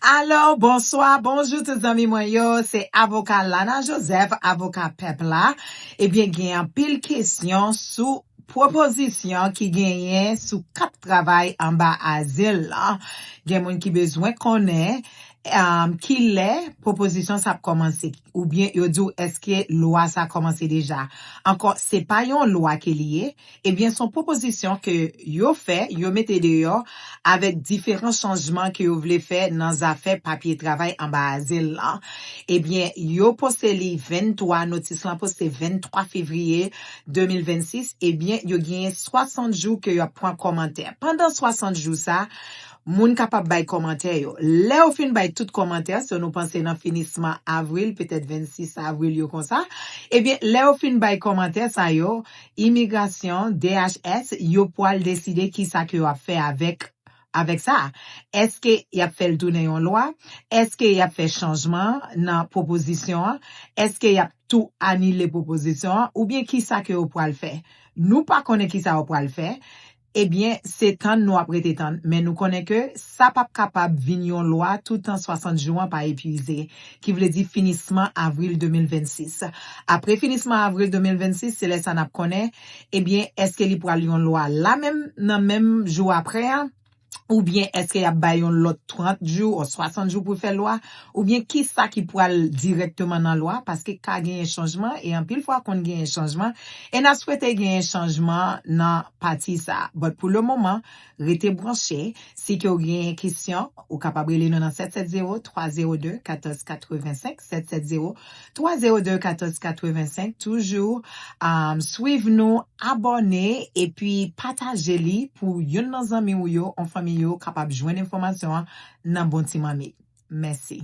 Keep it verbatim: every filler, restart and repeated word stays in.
Alo, bonswa, bonjou tout zanmi mwen yo. Se avoka Lana Joseph, avoka pèp la. Ebyen, gen anpil kesyon sou pwopozisyon ki genyen sou kat travay anba azil la. Gen moun ki bezwen konnen um, ki lè pwopozisyon sa ap kòmanse. Oubyen yo di w èske lwa sa kòmanse deja. Ankò, se pa yon lwa ke li ye. Ebyen, se yon pwopozisyon ke yo fè, yo mete deyò avèk diferan chanjman ke yo vle fè nan zafè papye travay anba azil la. Ebyen, yo poste li venntwa, notis lan poste venntwa fevriye de mil vennsis. Ebyen, yo genyen swasant jou ke yo ap pran kòmantè. Pandan swasant jou sa, moun kapab bay kòmantè yo. Lè yo fin bay tout kòmantè, so nou panse nan finisman avril, petèt vennsis avril yo konsa, ebyen, lè yo fin bay kòmantè sa yo, imigrasyon, D H S, yo pwal deside kisa ke yo ap fè avèk, avèk sa. Èske y ap fè l tounen yon lwa? Èske y ap fè chanjman nan pwopozisyon an? Èske y ap tou anile pwopozisyon an? Oubyen kisa ke yo pwal fè? Nou pa konnen kisa yo pwal fè. Ebyen, se tann nou ap rete tann, men nou konnen ke sa p ap kapab vin yon lwa toutan swasant jou an pa epuize, ki vle di finisman avril de mil vennsis. Apre finisman avril de mil vennsis, se lè sa n ap konnen, ebyen, èske li pral yon lwa la menm, nan menm jou apre a? Oubyen èske y ap bay yon lòt trant jou ou swasant jou pou fè lwa? Oubyen kisa ki pral dirèkteman nan lwa? Paske ka genyen chanjman, e anpil fwa konn genyen chanjman, e n ap swete genyen chanjman nan pati sa. But pou le moman, rete branche. Si ke w genyen kesyon, ou kapab rele nou nan sèt sèt zewo, twa zewo de, katòz katrevensenk, sèt sèt zewo, twa zewo de, katòz katrevensenk. Toujou um, swiv nou, abòne, epi pataje li pou youn nan zanmi w yo, yon fanmi yo, kapab jwenn enfòmasyon an nan bon ti manmi. Mèsi.